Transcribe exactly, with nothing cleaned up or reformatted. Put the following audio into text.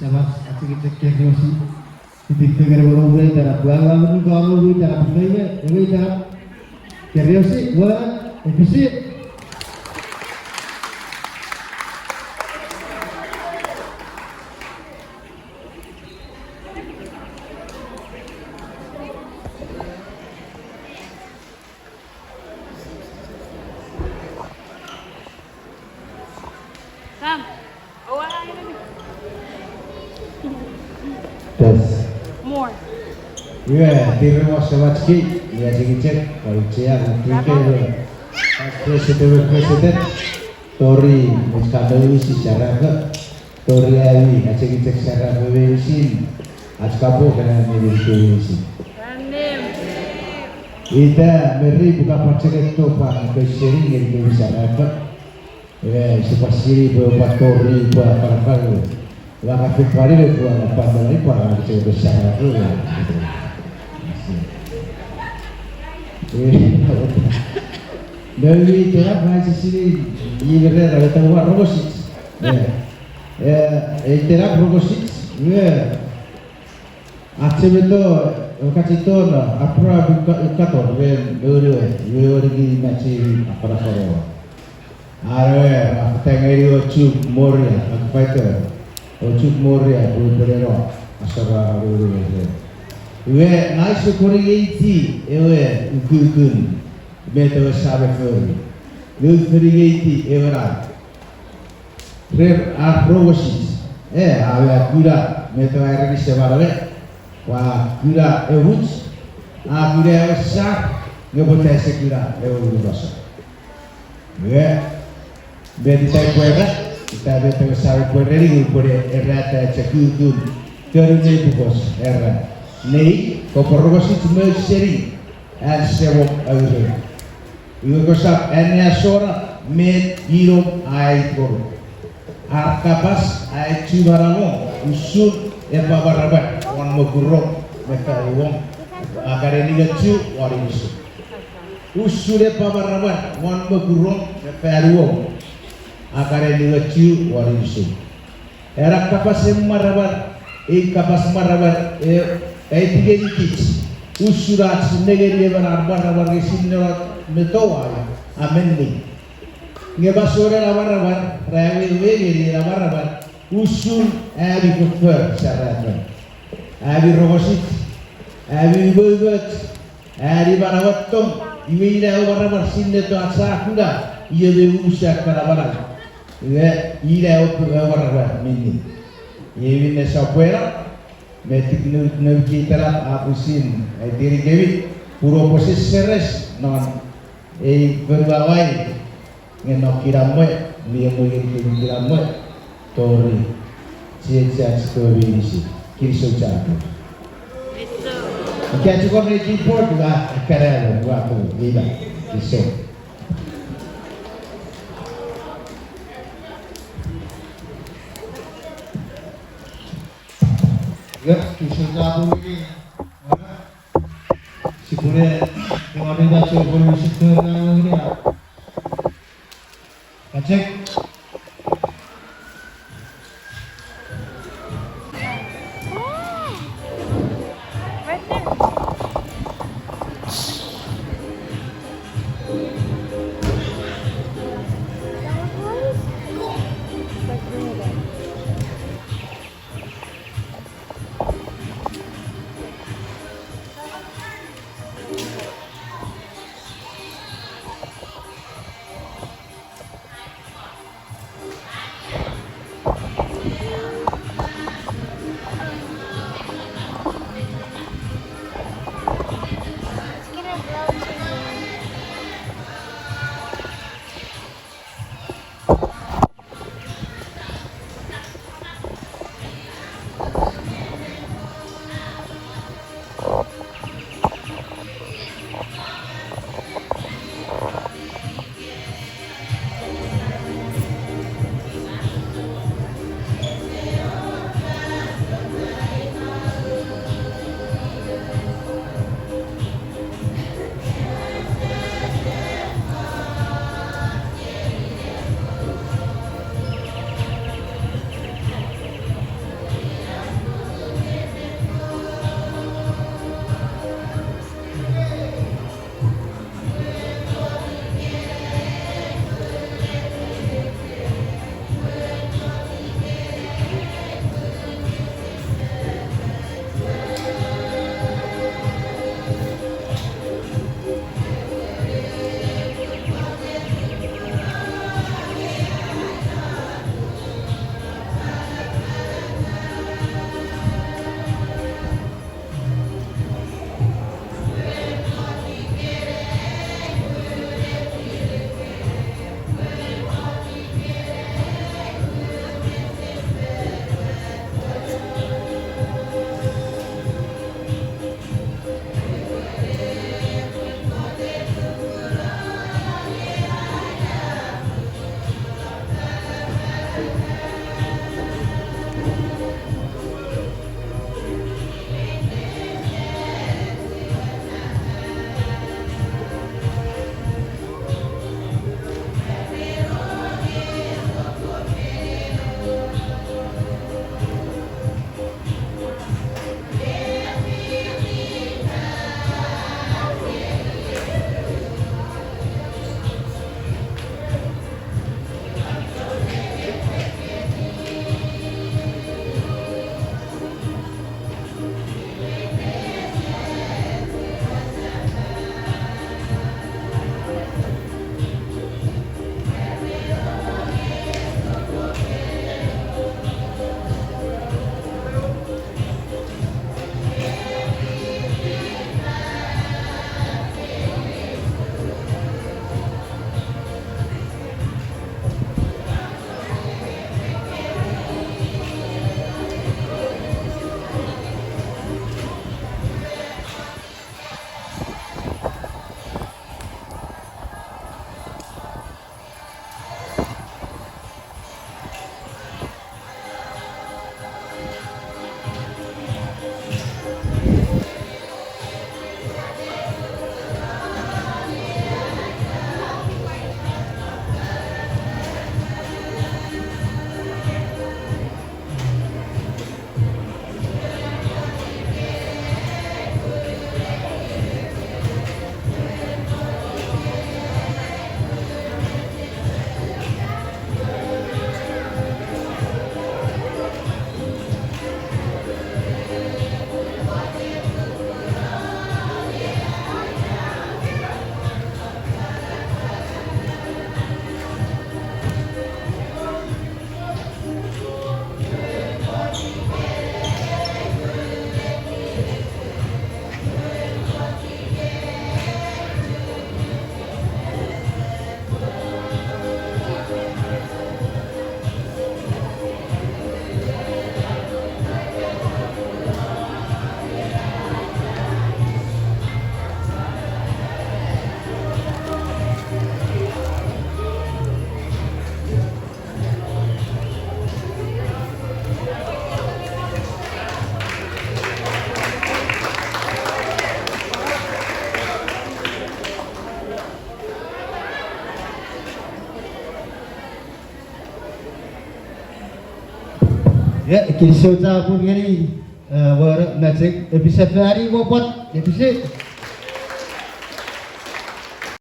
Samach, ach sipwe chok keriosi. Sipwe fengen won ewe itenap, pwe a wor ewe itenap, ewe itenap, keriosi, won, efisi. Come. Oh, I Yes. More. Iwe, tiremo semach kei, ia chekechek, pwan ichea, tirke, iwe. Vice President, President, tori, mech ka nouwisi serafo, tori ami, a chekechek serafo meinisin, ach kapo, kana meinisin meinisin. Amen. Ita, Mary, pwe ka pwan chekechek to pwan, koseni, ngeni kemi serafo. Iwe, sipwe sinei pwe pwan tori pwe afanafan. Iwe ka fen pwan iwe pwe a pwan tori pwe a chok pwe sara pwe. Iwe, no, iwe, tora pwan sisini, iwe rera, eta ua rongosich. Iwe, e, iterap rongosich, iwe. Achemeto, okachito no, apra buka, ukator, iwe, iwe, iwe, iwe, ori ki machi, apra faro. Are, a, tengeni ochuk Moria, a, fighter. Ochuk Moria, pwe pwe eno, asora, a, ru, ru, ru. Iwe, ngang use kori eiti, ewe, ukukun, met ewe same fori. Ngang use kori eiti, ewe na. Rer a rongosich. E, a, a kuna, met ewe a ereni seman we. Ua kuna emuch, a kuna ewe sar, nge pwata ese kuna ewe unusoch. Nge, met ita pwe ra, ita met ewe same pwe reni, upwene erata eche kukun, konu nei pukos, era. Nei, kopwe rongosich mwo seni, an semom aurek. Iwe kosap anneasona met inom a aiti ngonuk. Ar kapas a aiti manauom usun epwe amwaramwar won mokurom me fanuom. A kan ningochu won inisum. Usun epwe amwaramwar won mokurom me fanuom. A kan ningochu won inisum. Ena kapas mwaramwar, ei kapas mwaramwar, e, aiti ngenikich, usun ach nengeni emon a mwaramwar nge sinenap me towau, a menni. Nge masouen ena mwaramwar, ra ewe, ewe ngeni ena mwaramwar, usun ami foffor sarafo. Ami rongosich, ami umoumoch, ami manauattong, iwe ina ewe mwaramwar sinenap ach sa kuna, iwe me usa kana manau. Iwe, ina ewe mwaramwar minne. Iwe minne sopweno, me tik nu, nu kitelap a pwisin, e, tirikemi, pun oupwe seseres non ei fonuawai, nge non kinamwe, mi emwen ngenikemi kinamwe, tori chiechiach kewe meinisin, kinisou chapur. Ika chukor ne keyboard, ua, akara, ua, ua, ina, kinisou. Yep, kinisou chapur ngeni. Sipwene, ua, ina, sipwene, sipwene, ina. Check. E, kinisou chapur ngeni, e, wor machek, e, pisa fani mo pwan, e, pise.